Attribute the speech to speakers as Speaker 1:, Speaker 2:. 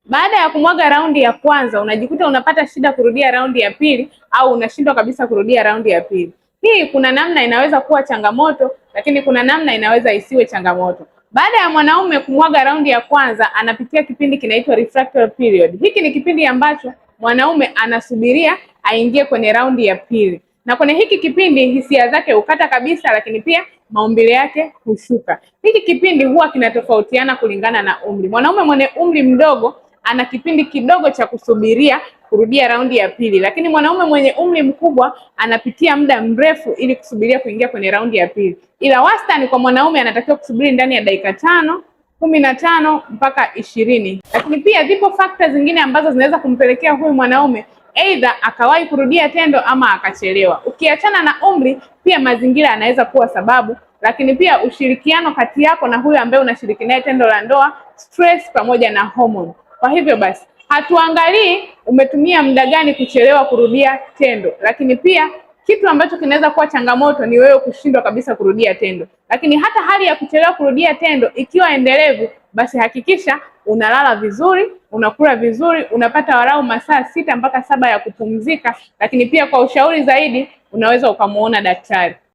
Speaker 1: Baada ya kumwaga raundi ya kwanza, unajikuta unapata shida kurudia raundi ya pili au unashindwa kabisa kurudia raundi ya pili. Hii kuna namna inaweza kuwa changamoto, lakini kuna namna inaweza isiwe changamoto. Baada ya mwanaume kumwaga raundi ya kwanza, anapitia kipindi kinaitwa refractory period. Hiki ni kipindi ambacho mwanaume anasubiria aingie kwenye raundi ya pili, na kwenye hiki kipindi hisia zake hukata kabisa, lakini pia maumbile yake hushuka. Hiki kipindi huwa kinatofautiana kulingana na umri. Mwanaume mwenye umri mdogo ana kipindi kidogo cha kusubiria kurudia raundi ya pili, lakini mwanaume mwenye umri mkubwa anapitia muda mrefu ili kusubiria kuingia kwenye raundi ya pili. Ila wastani kwa mwanaume anatakiwa kusubiri ndani ya dakika 5, 15 mpaka 20. Lakini pia zipo factor zingine ambazo zinaweza kumpelekea huyu mwanaume aidha akawahi kurudia tendo ama akachelewa. Ukiachana na umri, pia mazingira yanaweza kuwa sababu, lakini pia ushirikiano kati yako na huyu ambaye unashiriki naye tendo la ndoa, stress pamoja na hormone. Kwa hivyo basi hatuangalii umetumia muda gani kuchelewa kurudia tendo, lakini pia kitu ambacho kinaweza kuwa changamoto ni wewe kushindwa kabisa kurudia tendo. Lakini hata hali ya kuchelewa kurudia tendo ikiwa endelevu, basi hakikisha unalala vizuri, unakula vizuri, unapata walau masaa 6 mpaka 7 ya kupumzika. Lakini pia kwa ushauri zaidi unaweza ukamuona daktari.